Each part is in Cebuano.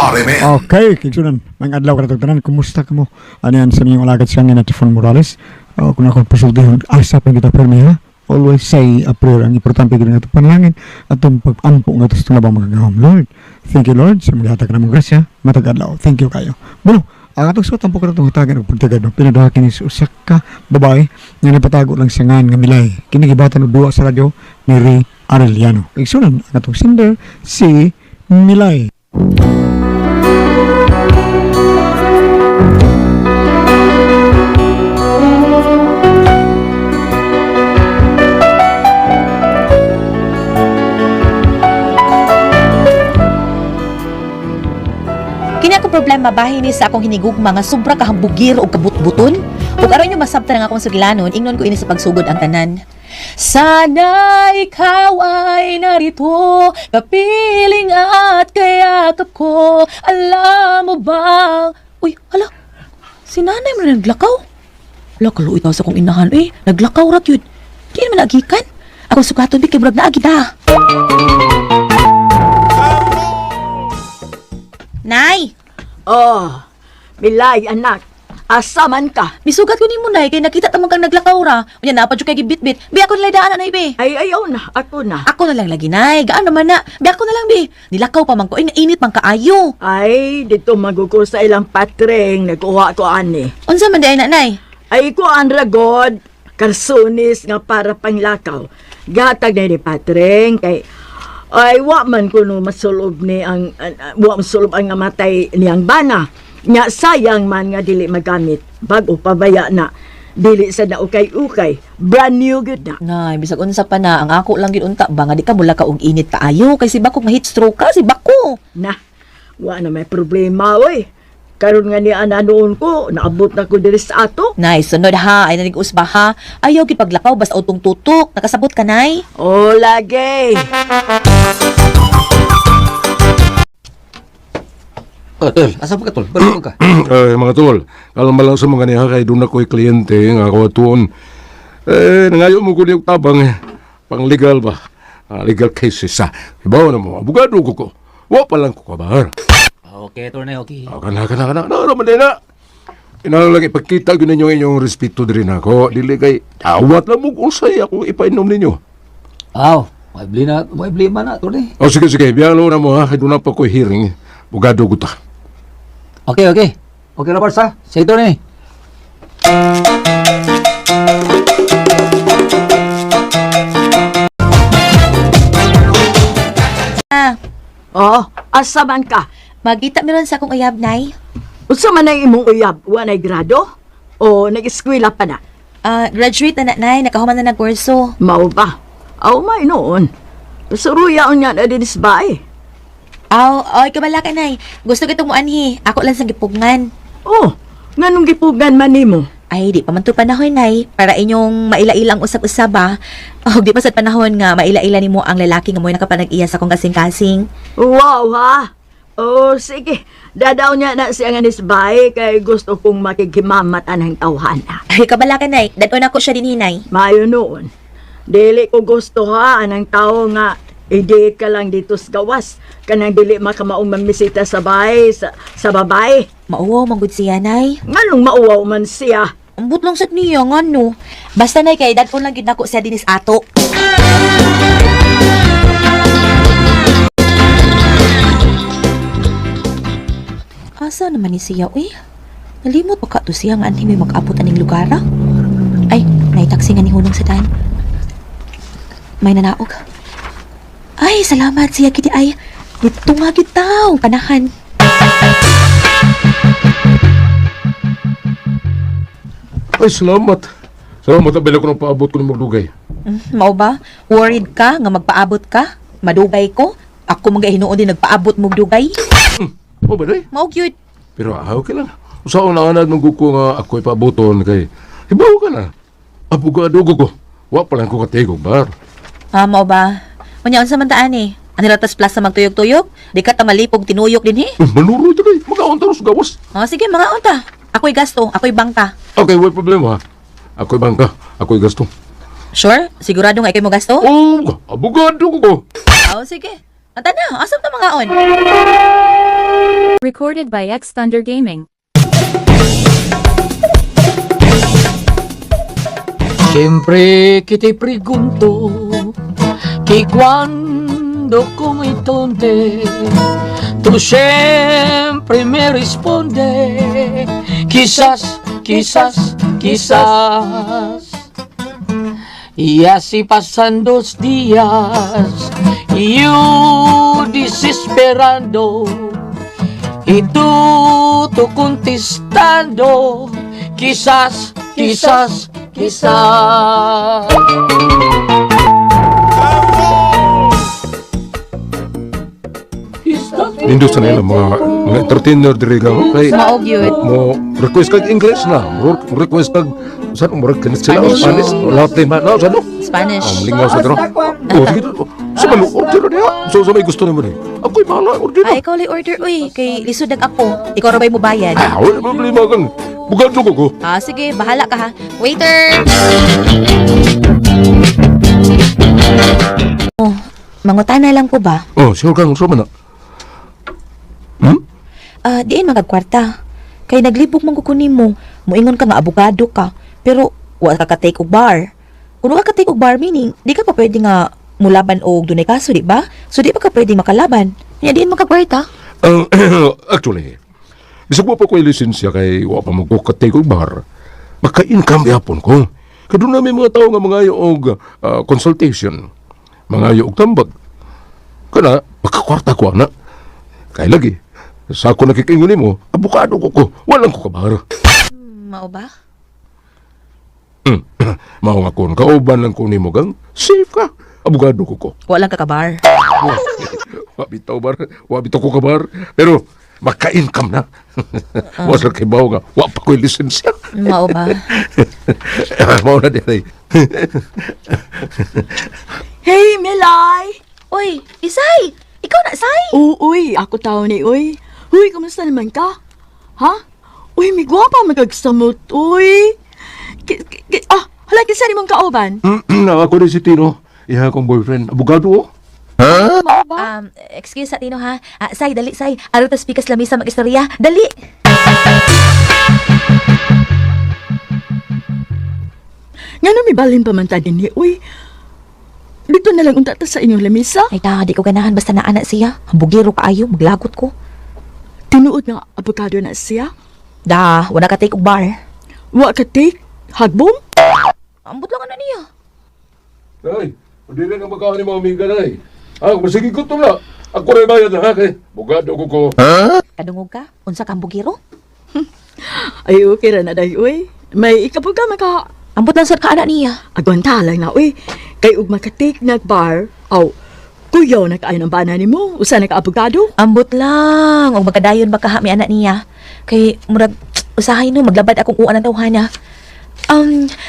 RMN. Okay, kigsunan. Mga adlaw ka tanan, kumusta ka mo? Ano yan sa inyong alagad siya nga Tifon Morales? Kung ako pasultihon, asa pa kita permi ha? Always say a prayer. Ang importante gid nga itong panalangin at itong pag-ampo nga ito sa tulabang magagahom. Lord, thank you Lord sa mga hatag namong grasya, matag adlaw. Thank you kayo. Bueno, ang atong suot ang pagkatong itong hatagan og pagtagad no, pinadaha kini sa usa ka babae nga napatago lang siya ngan nga milay. Kini gibatan og duwa sa radyo ni Ray Arellano. Igsunan ang atong sender si Milay. Kini akong problema bahin ni sa akong hinigugma nga sobra kahambugir og kabutbuton. Ug aron nyo masabtan ang akong sugilanon, ingnon ko ini sa pagsugod ang tanan. Sana ikaw ay narito, kapiling at kayakap ko. Alam mo bang... Uy, hala, si nanay mo na naglakaw. Hala, kaluoy taw sa akong inahan. Eh, naglakaw ra gyud. Di naman nagikan. Ako sukaton bi kay murag naagi ta. Nay, Oh, Milay, anak. Asa man ka? misugat ko nimo nay kay nakita ta man kang naglakaw ra. Unya naa pa jud kay gibitbit. Bi ako nilay daan nay bi. Ay, ayaw na. Ako na. Ako na lang lagi nay. Gaan naman na. Bi ako na lang bi. Nilakaw pa man ko. Ay, nga init man kaayo. Ay, dito magugo sa ilang patreng. Nagkuha ko ani. Unsa man di ay nanay? Ay, ko ang ragod. Karsunis nga para panglakaw. Gatag na ni patreng. Kay, ay, wa man ko no masulob ni ang, wa masulob ang amatay niyang bana. Nya sayang man nga dili magamit. Bago pabaya na. Dili sa na ukay-ukay. Brand new good na. Nay, bisag unsa pa na ang ako lang gyud unta ba nga di ka mula ka og init kaayo kay si Bako nga heat stroke ka si Bako. Na, wa na may problema, oy. Karon nga ni ana noon ko, naabot na ko diri sa ato. Nay, sunod ha, ay nanig usba ha. Ayaw gid paglakaw basta utong tutok. Nakasabot ka nay. O, lagi. Oh, tol, asa pa ka tol? Balik ka. Ay, mga tol, kalma lang sa mga niya kay doon ako'y kliyente nga ako atuon. Eh, nangayo mo ko niyong tabang eh. Pang legal ba? Ah, legal cases sa. Ibaw na mo, abogado ko ko. Wa pa lang ko kabar. Okay, tol na, okay. Ah, kana, kana, kana. Na, naman din na. Inang lang ipagkita yun ninyo inyong respeto din ako. Dili kay, awat lang mo kung sa'yo akong ipainom ninyo. Aw, may bli na, may bli man na, tol eh. O sige, sige, biyalo na mo ha. Kay doon na pa ko'y hearing. Abogado ko ta. Okay, okay. Okay, Robert, sa. Sige, tol eh. Ah, Oh, asa man ka? magita mi ron sa akong uyab nay. Unsa man ang imong uyab? Wa nay grado? O nag-eskwela pa na? Ah, graduate na na nay, nakahuman na nagkurso. Mao ba? Aw, may noon. Pasuruya unya na dinis ba eh. Aw, oy kabala ka nay. Gusto kitong muanhi. Ako lang sa gipugngan. Oh, nganong gipugan man nimo? Ay, di pa man to panahon, nay. Para inyong maila-ilang usab-usab, ba? Oh, di pa sa panahon nga maila-ila nimo ang lalaki nga mo'y nakapanag-iya sa akong kasing-kasing. Wow, ha? Oh, sige. Dadaw niya na siya nga nisbay kay gusto kong makikimamat anang tawhana. Ay, kabala ka, nay. Dadon ako siya din, hinay. Mayo noon. Dili ko gusto ha anang tao nga i-date ka lang dito sa gawas. Kanang dili makamaong mamisita sa bahay, sa babae. Mauwaw, manggod siya, nay. Nganong mauwaw man siya. Ambot lang sad niya, nga no. Basta, nay, kay dadon lang gid nako siya dinis ato. Asa naman ni siya, uy? Nalimot pa ka to siya nga anhi may mag-abot aning lugar, ah? Ay, may taxi nga ni Hunong sa daan. May nanaog. Ay, salamat siya kiti ay. Dito nga gitaw, panahan. Ay, salamat. Salamat na ko ng paabot ko ng magdugay. Mao ba? Worried ka nga magpaabot ka? Madugay ko? Ako mga hinuon din nagpaabot mo dugay. O ba, day? Mao gyud. Pero ah, okay lang. Usaon na anad mong ko nga ako'y paaboton kay hibaw ka na. Abogado ko ko. Wa pa lang ko katigog bar. Ah, mao ba? Unya unsa man taan eh? Ani ratas plaza magtuyok-tuyok? Di ka ta malipog tinuyok din eh. Manuro ito kay. Magaon taros gawas. Oh, sige mga unta. Ako'y gasto, ako'y bangka. Okay, way problema ha. Ako'y bangka. Ako'y gasto. Sure? Sigurado nga ikay mo gasto? Oh, abogado ko ko. Oh, sige. Anta na, asam ta mga on. Recorded by X Thunder Gaming. Siyempre kiti pregunto que cuando como tonte tú siempre me responde quizás, quizás, quizás. Y así pasan 2 días y yo desesperando y tú contestando quizás, quizás, quizás. Nindot sa nila mga entertainer diri ka no? Kay Mao gyud. mo request kag English na, mo request kag sa mo request sila Spanish. Spanish, Latin man, no, sa no? Spanish. Oh, lingaw sa dro. Oh, sige. Sa malo order niya. So sa may gusto nimo ni. Ako'y bahala order na. Ah, ikaw lay order uy, kay lisod nag ako. Ikaw ra bay mo bayad? Ah, wala problema kang. Bugado ko ko. Ah, sige, bahala ka ha. Waiter! Oh, mangutana lang ko ba? Oh, sure kang so man na. Hmm? Ah, diin magagkwarta. Kay naglibog man ko nimo, muingon ka nga abogado ka, pero wa ka ka-take og bar. Kung wa ka take og bar meaning, di ka pa pwede nga mulaban og dunay kaso, di ba? So di pa ka pwede makalaban. Nya diin magkakwarta. Actually, bisag wa pa ko'y lisensya kay wa pa mo ko ka-take og bar. Maka-income gyapon ko. Kaduna may mga tao nga mangayo og consultation. Mangayo og tambag. Kana makakwarta ko ana. Kay lagi sa ako nakikingon nimo, abogado ko ko, walang ko kabar. Mao ba? Mao nga kon kauban lang ko nimo gang, safe ka. Abogado ko ko. Wala ka kabar. Wa bitaw bar, wa bitaw ko kabar. Pero maka-income na. Wa sa kay bawo nga, wa pa ko'y lisensya. Mao ba? Mao na diri. Hey, Melay! Uy, Isay! Ikaw na, Isay! Uy, ako tao ni uy. Uy, kumusta naman ka? Ha? Uy, may gwapa magagsamot, uy. Hala, kinsa ni mong kauban? Ako rin si Tino. Iha akong boyfriend. Abogado oh. Mao ba? Excuse sa Tino ha. Ah, Say, dali, Say. Aro tas pikas lamisa mag-istorya. Dali! Ngano may balhin pa man ta dinhi, uy. Dito na lang unta ta sa inyong lamisa. Ay ta, di ko ganahan basta naana siya. Hambugiro kaayo, maglagot ko. Tinuod nga abogado na siya. Da, wala ka take og bar. Wa ka take hagbong? Ambot lang ano niya. Ay, hindi na ang magkaon ni mga amiga na eh. Ah, masige ko na. Ako rin bayad na ha kay. Abogado ko ko. Kadungog ka? Unsa ka hambugiro? Ay, okay ra na day, uy. May ikapog ka maka Ambot lang sad ka ana niya. Agwanta lang na, uy. Kay ug maka-take nag bar, aw, kuyaw na kaayo ng bana nimo, usa na ka abogado. Ambot lang og magkadayon ba ka ha, may anak niya. Kay murag usahay no maglabad akong uan ang tawhana.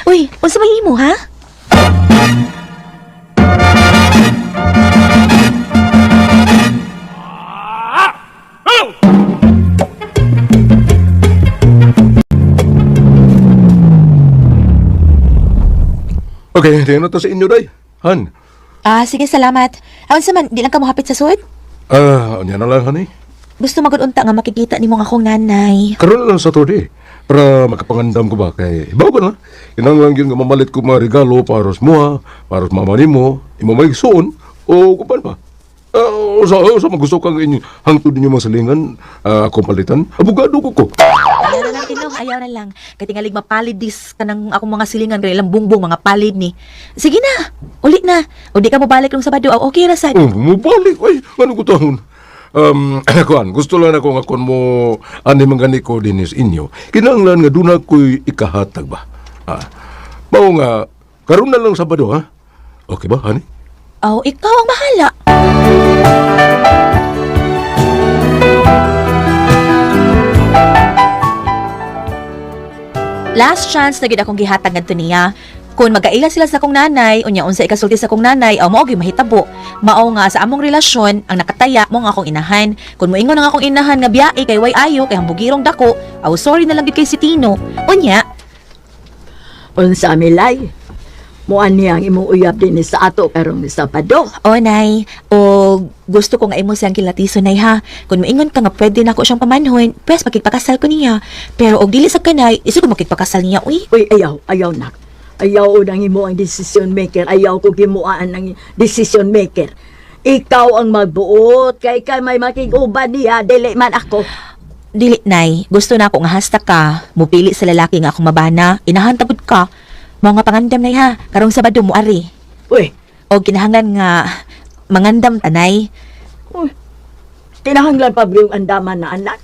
Uy, unsa may imo ha? Okay, tingnan na to sa inyo day. Han. Ah, sige, salamat. Ah, unsa man, di lang ka mohapit sa sud? Ah, unya na lang honey. Gusto magud unta nga makikita nimo ang akong nanay. Karon na lang sa today. Para makapangandam ko ba kay ibaw ka na. Inang lang yun nga mamalit ko mga regalo para sa muha, para sa mama nimo, imo may suon o kupan ba. Ah, usa magusto kang inyo hangtod ninyo mga salingan, akong palitan. Abogado ko ko. Ayaw na lang, Tino. Ayaw na lang. Kay tingalig mapalid dis kanang akong mga silingan kanang ilang bungbong mga palid ni. Sige na. Uli na. O di ka mobalik nung Sabado. Aw, okay ra sad. Oh, mubalik. Ay, ano ko taon? Kuan, gusto lang ako nga kun mo ani man gani ko dinis inyo. Kinahanglan nga duna ko'y ikahatag ba. Ah, mao nga karon na lang Sabado ha. Okay ba, honey? Aw, ikaw ang bahala. Last chance na gid akong gihatag ngadto niya. Kung magaila sila sa akong nanay, unya unsa ikasulti sa akong nanay, aw mao gyud mahitabo. Mao nga sa among relasyon ang nakataya mo nga akong inahan. Kung moingon ang akong inahan nga biyae kay way ayo kay hambugirong dako, aw sorry na lang gid kay si Tino. Unya, Unsa milay? Muan niya ang imong uyab din sa ato karong Sabado. O, Nay. O, gusto ko nga imo siyang kilatiso, Nay, ha? Kung moingon ka nga pwede na ako siyang pamanhon, pwes makigpakasal ko niya. Pero og dili sa kanay, isip ko makigpakasal niya, uy. Uy, ayaw, ayaw nak. Ayaw nang imo ang decision maker. Ayaw ko gimuaan ang decision maker. Ikaw ang magbuot kay kay may makig-uban niya, dili man ako. Dili, Nay. Gusto na ako nga hasta ka. Mupili sa lalaki nga akong mabana. Inahan tagod ka. Mao nga pangandam, Nay, ha? Karong Sabado mo ari. Uy, O kinahanglan nga mangandam tanay. uy. Tinahanglan pa ba yung andaman na anak?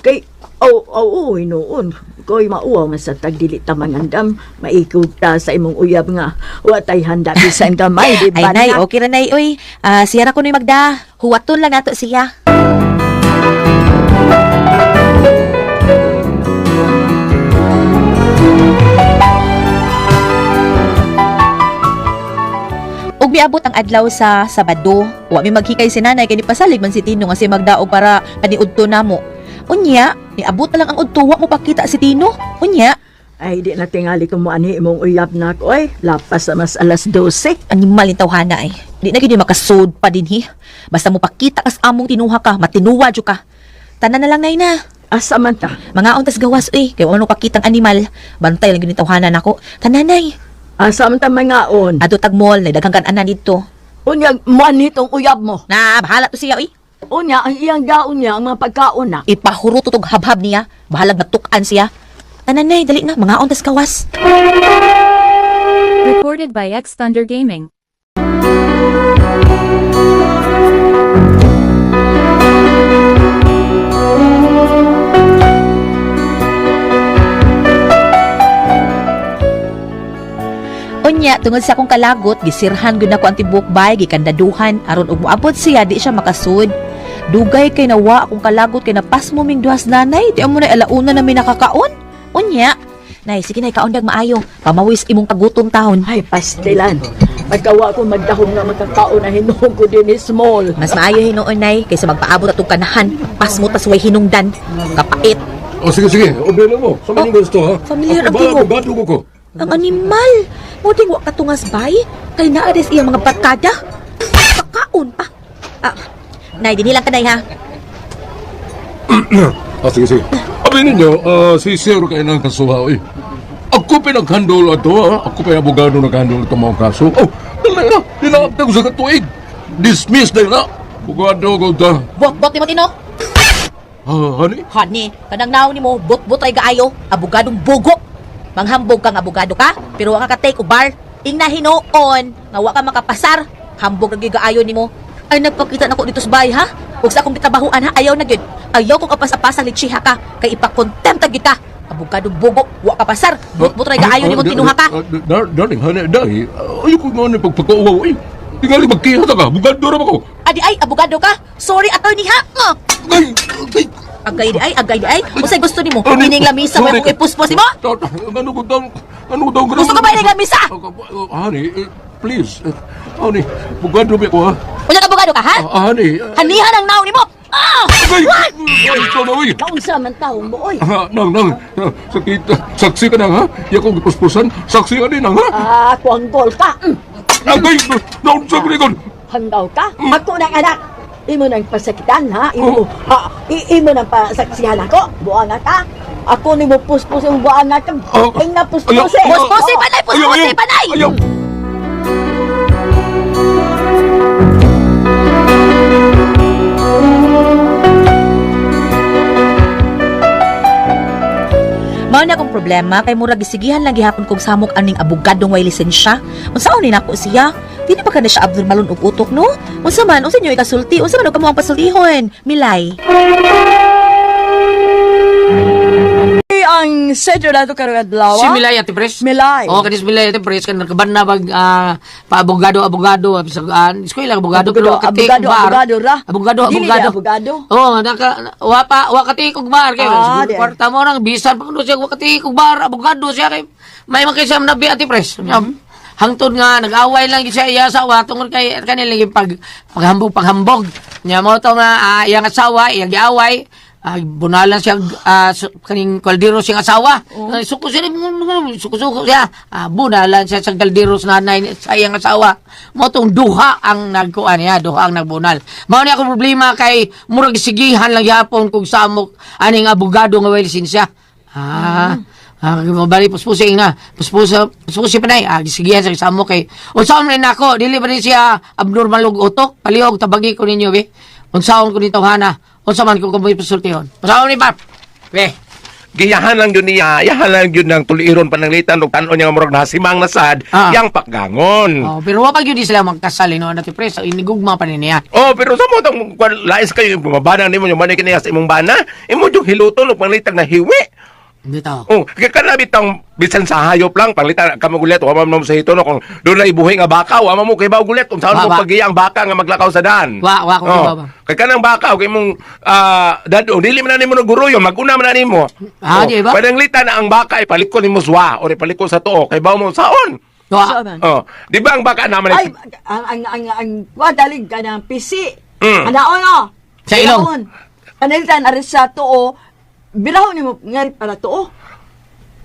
Kay, aw, aw, oh, noon. Koy mauaw man sa tagdili ta mangandam, maikog ta sa imong uyab nga. Wa tay handa bisan gamay, di Ay, ba Nay, nak? okay ra, Nay. Uy, ah, siya ra ko nu'y magda. Huwaton lang nato siya. Ug miabot ang adlaw sa Sabado. Wa mi maghikay si nanay kay nipasalig man si Tino nga si magdaog para paniudto namo. Unya, niabot na lang ang udto, wa mo pakita si Tino. Unya, Ay, di na tingali kung muani imong uyab nak. Oy, lapas sa mas alas 12. Animal yung tawhana eh. Di na gyud makasod pa din hi. Basta mo pakita kas among tinuha ka, matinuwa jud ka. Tanan na lang nay na. Asa man ta? Mga untas gawas eh. Kay wa man mo pakitang animal. Bantay lang gyud ni tawhana nako. Tanan nay. Asa man ta mangaon? Adto tag mall nay daghang kan-anan didto. Unya, muani tong uyab mo. Na bahala to siya oy. Unya, ang iyang gaon niya, ang mga pagkaon na. Ipahurot to tog habhab niya. Bahalag natukan siya. Tanan nay, dali na mga untas gawas. Recorded by X Thunder Gaming. Unya, tungod sa akong kalagot, gisirhan gyud nako ang tibuok bay, gikandaduhan aron og moabot siya di siya makasud. Dugay kay nawa akong kalagot kay napasmo ming duhas nanay, di amo na alauna na mi nakakaon. Unya, nay sige nay kaon dag maayo, pamawis imong kagutom tahon. Ay, pastilan. Pagkawa ko magdahom nga makakaon na hinuong ko din ni small. Mas maayo hinuon nay kaysa magpaabot atong kanahan, pasmo tas way hinungdan. Kapait. Oh, sige, sige. Order na mo. Sa man yung gusto, ha? Familiar ang Ako ba, tingog. abogado ko ko. Ang animal. Mo wa katungas bay kay naa des iyang mga barkada. Pakaon pa. Ah, nay dinhi lang kanay ha. Ah, sige, sige. Abi ninyo, si Sir kayo ng kasuha, oy. Ako pinaghandol ato, ha? Ako pa yung abogado naghandol ito mga kaso. Oh, dali na. Dinaapta ko sa katuig. Dismiss na na. Abogado ko ta. Bot-bot ni mo Tino. Ah, honey? Honey, kanang naon nimo bot-bot ay gaayo, abogadong bugo. Manghambog kang abogado ka, pero wa ka ka-take og bar. Ingna hinuon nga wa ka makapasar. Hambog ra gyud gaayo nimo. Ay nagpakita nako dito sa bahay ha. Ug sa akong gitrabahuan ha, ayaw na gyud. Ayaw kong apas-apasang litsiha ka kay ipakontempt gyud ka. Abogadong bugo, wa ka pasar. Bot-bot ra gaayo nimo tinuha ka. Darling, honey, darling. Ayoko nga ni pagpagkauwaw, eh. Tingali magkiha ta ka. Abogado ra ba ko? Adi ay abogado ka. Sorry attorney ha. Ah. Ay, ay. Agay di ay, agay di ay. Usay gusto nimo? Ano? Ining lamisa mo Sorry. akong ipuspos nimo? Ano ko daw? Ano ko daw? Gusto ka ba ining lamisa? Honey, please. Honey, abogado ba ko, ha? Unya ka abogado ka ha? Ah, honey. Hanihan ang naon nimo. Ah! Ay! Ay, ikaw na, uy! Kaunsa man taong mo, oy. Ah, Nang, nang, sakit, saksi ka nang, ha? Iya kong gipuspusan, saksi ka din, nang, ha? Ah, kuanggol ka. Agay, naon sa likod! Hanggaw ka. Ako nang anak. Imo nang pasakitan, ha? Imo, ha, imo nang pasaksihan ako. Buanga ka. Ako ni mo puspos ang buanga ka. Oh. Ay na puspos Ayaw. eh. Puspusi panay, puspusi panay. Ayaw! Mao na akong problema kay murag gisigihan lang gihapon kog samok aning abogadong way lisensya. Unsaon ni nako siya? Di na ba ka na siya abnormalon og utok no? Unsa man unsa inyo ikasulti? Unsa man og kamo ang pasultihon? Milay. Ang schedule nato karong adlaw. Si Milay Ate Pres. Milay. Oo, kanis Milay Ate Pres kan nakaban na bag paabogado abogado sa eskwela abogado pero Abogado, katik abogado, bar. abogado ra. Abogado Dili abogado. di abogado. Oo, naka wa pa wa katik og bar kay Ah, siguro di. kwarta mo nang bisan pa kuno siya wa katik og bar abogado siya kay may man kay siya nabi Ate Pres. Hangtod nga nag-away lang gyud siya iya asawa tungod kay kanilang pag paghambog paghambog. Nya mo to nga iyang asawa iyang giaway. Bunalan siya kaning kaldero siyang asawa. Suko siya, suko-suko siya. Bunalan siya sa kaldero sa nanay sa iyang asawa. Mao tong duha ang nagkuan niya, duha ang nagbunal. Mao ni akong problema kay murag sigihan lang yapon kung samok aning abogado nga way lisensya. Bali puspusi na. Puspusa, puspusi pa nay. Sigihan sa samok kay. Unsaon man nako, dili ba ni siya abnormal og utok? Palihog tabagi ko ninyo be. Unsaon ko nito hana? Unsa man ko kumoy pasultihon? Unsaon ni Pap? Be. Giyahan lang yun niya, yahan lang yun ng tuliron pananglitan ug tan-on niya nga murag nasimang nasad, yang pakgangon. Oh, pero wa pa gyud sila magkasal no na pres. Inigugma pa ni niya. Oh, pero sa mo tong kwan lais kayo bumabana nimo yung manay kaniya sa imong bana, imo yung hiluton ug panglitan na hiwi. Bitaw. Oh, kay kana bitang bisan sa hayop lang panglitan ka magulit wa man mo sa hito no kung doon na ibuhi nga baka wa man mo kay baw gulit kung saan Wa, mo wa. pagiya ang baka nga maglakaw sa daan. Wa, wa, kung Oh, kibaw ba. kay kanang baka og imong dadon dili man na nimo naguruyo maguna man na nimo. Ah, di ba? Pananglitan na ang baka ipalikon nimo suwa o ipalikon sa tuo kay baw mo saon. Wa. Sa man. Oh, di ba ang baka naman Ay, ang wa dalig ka ng PC. Anaon oh. Sa ilong. Panalitan ari sa tuo. Birahon nimo nga para tuo.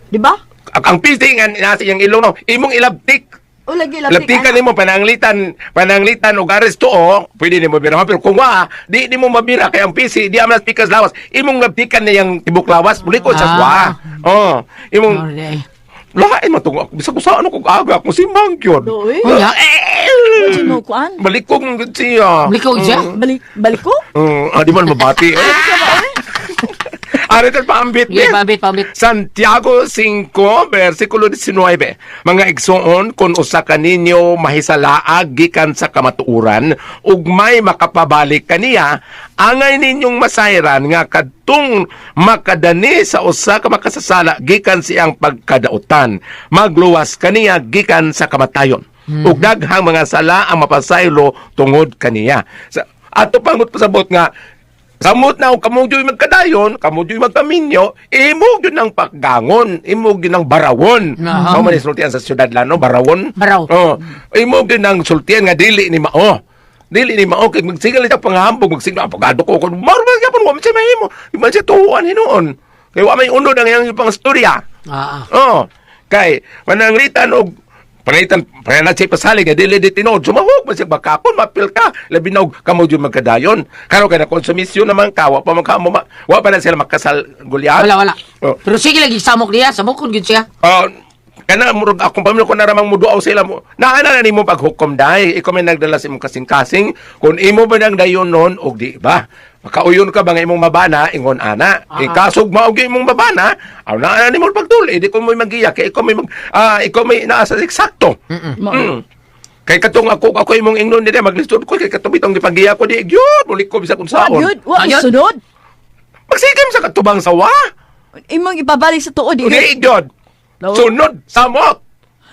Di ba? Ang PC nga nasa iyang ilong no, imong ilabtik. O lagi Labtikan nimo pananglitan, pananglitan og ares tuo, pwede nimo bira pero kung wa, di nimo mabira kay ang PC di am pikas lawas. Imong labtikan niyang tibok lawas, muli ko sa Ah. wa. Oh, imong Alright. lain man tong bisag ko sa ano kog aga akong simbang gyud. Doy. Unya. Di mo kuan. Balikog man gyud siya. Likog siya. Balik balik ko. Di man mabati. Eh. Ari tal paambit. Yeah, eh. paambit, paambit. Santiago 5, versikulo 19. Mga igsoon, kung usa ka ninyo mahisalaag gikan sa kamatuoran, ug may makapabalik kaniya, angay ninyong masayran nga kadtong makadani sa usa ka makasasala gikan siyang pagkadautan, magluwas kaniya gikan sa kamatayon. Ug daghang mga sala ang mapasaylo tungod kaniya. Sa, ato pangut pasabot nga samot na og kamo juy magkadayon, kamo juy magkaminyo, imo gyud ng pakgangon, imo gyud ng barawon. Aha. Mao man ni sultian sa syudad Lano, barawon. Baraw. Oh, imo gyud ng sultian nga dili ni mao. Dili ni mao kay magsigal ita panghambog, magsigal apagado ko kun maro man gyapon wa man siya mahimo. Di man siya tuhuan hinuon. Kay wa may unod ang iyang pang istorya. Oh, kay pananglitan og pananglitan pananglitan siya pasalig nga dili di tinuod sumahog man siya bakakon mapil ka labi na og kamo jud magkadayon karon kay na konsumisyon naman ka wa pa man ka mo wa pa na sila makasal gulyat. Wala, wala. Oh. Pero sige lagi samok niya, samokon gyud siya. Oh, kana murag akong pamilya ko naramang muduaw sila mo. Naana na nimo paghukom dai. Ikaw may nagdala sa imong kasing-kasing kung imo ba nang dayon nun og di ba. Makauyon ka ba nga imong mabana ingon ana. Ikasog mao gyud imong mabana, aw naa na nimo pagtuli di ko mo magiya kay ikaw may mag, ikaw may naa sa eksakto. Mm. Kay katong ako ako imong ingnon dire maglisod ko kay katong bitong gipagiya ko di gyud mulik ko bisag unsaon. Gyud, wa Ayun. sunod. Magsigim sa katubang sawa. Imong ipabalik sa tuo di. Di gyud. Sunod samot.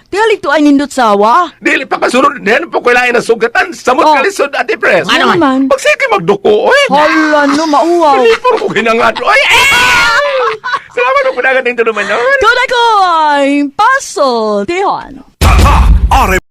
Tingali to ay nindot sawa. Dili pa kasunod, diyan po kailangan na sugatan. Samot Oh. ka lisod, Ate Pres. Ano man? Pagsige magduko, oy. Hala no mauwaw. Palipor ko ginangat, oy. Eh! Salamat ko kunagat ng tuluman. Kunay ko ay Paso Tijuana. Tatak!